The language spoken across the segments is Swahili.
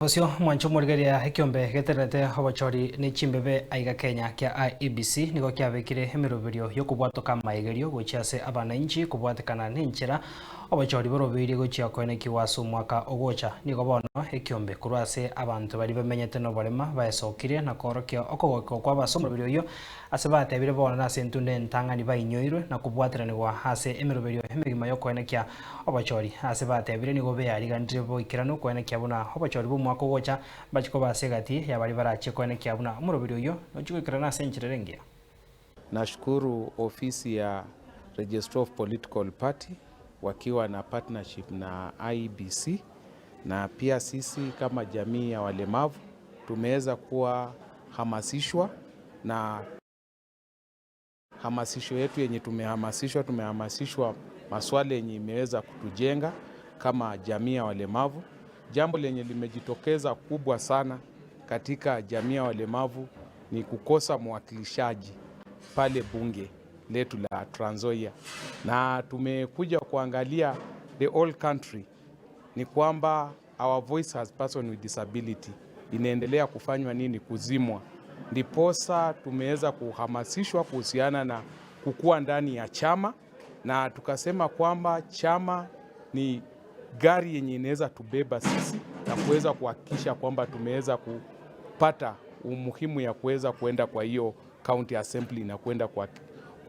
Bosio mwancho morigeria ekiombe geterete obochori ne chimbebe aiga Kenya kia IEBC nigo kiabekire emiroberio yokobwatoka amaigerio gochia ase abananchi kobwatekana na enchera obochori borobeirie gochia koenekiwa ase omwaka ogocha. Nigo bono ekiombe korwa ase abanto baria bamenyete na oborema baesokire na koorokia okogokigwa kwabo ase omoroberi oyio ase batebire bono nase entunda entang'ani bainyoirwe na kobwateranigwa ase emeroberio emegima yokoenekia obochori ase batebire nigo beariganire boikeranu koenekia buna obochori bwa omwaka ogocha mbachi koba ase egati ya baria barachie koenekia buna omoroberi oyio nochi goikerana ase enchera ere engiya. Nashukuru ofisi ya Registrar of Political Party wakiwa na partnership na IEBC, na pia sisi kama jamii ya walemavu tumeweza kuwa hamasishwa na hamasisho yetu yenye tumehamasishwa maswala yenye imeweza kutujenga kama jamii ya walemavu. Jambo lenye limejitokeza kubwa sana katika jamii ya walemavu ni kukosa mwakilishaji pale bunge letu la Trans Nzoia, na tumekuja kuangalia the whole country ni kwamba our voice as person with disability inaendelea kufanywa nini, kuzimwa. Ndiposa tumeweza kuhamasishwa kuhusiana na kukua ndani ya chama, na tukasema kwamba chama ni gari yenye inaweza tubeba sisi na kuweza kuhakikisha kwamba tumeweza kupata umuhimu ya kuweza kuenda kwa hiyo county assembly na kuenda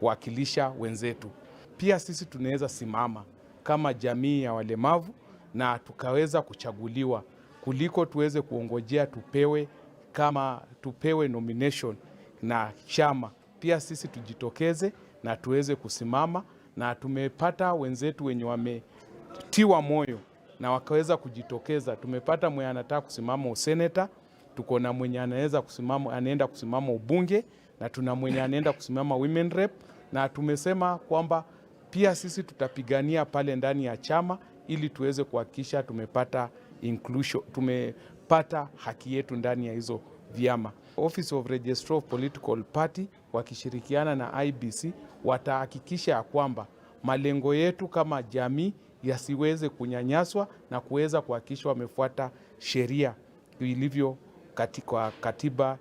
kuwakilisha wenzetu. Pia sisi tunaweza simama kama jamii ya walemavu na tukaweza kuchaguliwa kuliko tuweze kuongojea tupewe kama tupewe nomination na chama. Pia sisi tujitokeze na tuweze kusimama, na tumepata wenzetu wenye wametiwa moyo na wakaweza kujitokeza. Tumepata mwenye anataka kusimama useneta, tuko na mwenye anaweza kusimama, anaenda kusimama ubunge na tuna mwenye anaenda kusimama women rep, na tumesema kwamba pia sisi tutapigania pale ndani ya chama ili tuweze kuhakikisha tumepata inclusion, tumepata haki yetu ndani ya hizo vyama. Office of Registrar of Political Party wakishirikiana na IEBC watahakikisha ya kwamba malengo yetu kama jamii yasiweze kunyanyaswa na kuweza kuhakikisha wamefuata sheria ilivyo katika katiba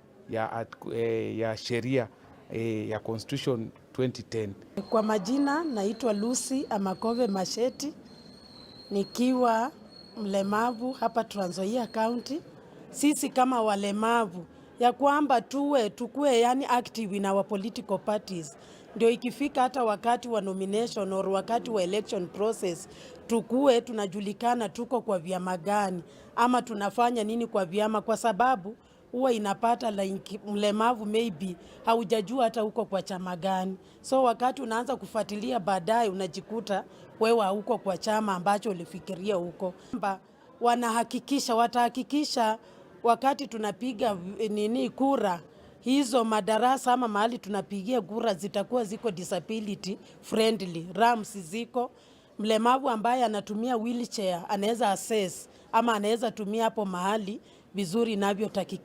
ya sheria ya Constitution 2010. Kwa majina naitwa Lucy Amakove Masheti, nikiwa mlemavu hapa Trans Nzoia County. Sisi kama walemavu ya kwamba tuwe tukue yani active in our political parties, ndio ikifika hata wakati wa nomination or wakati wa election process tukue tunajulikana tuko kwa vyama gani ama tunafanya nini kwa vyama, kwa sababu huwa inapata like mlemavu maybe haujajua hata uko kwa chama gani, so wakati unaanza kufuatilia baadaye unajikuta wewe hauko kwa chama ambacho ulifikiria huko. Wanahakikisha watahakikisha wakati tunapiga nini kura hizo madarasa ama mahali tunapigia kura zitakuwa ziko disability friendly, ramps ziko, mlemavu ambaye anatumia wheelchair anaweza access ama anaweza tumia hapo mahali vizuri inavyotakikana.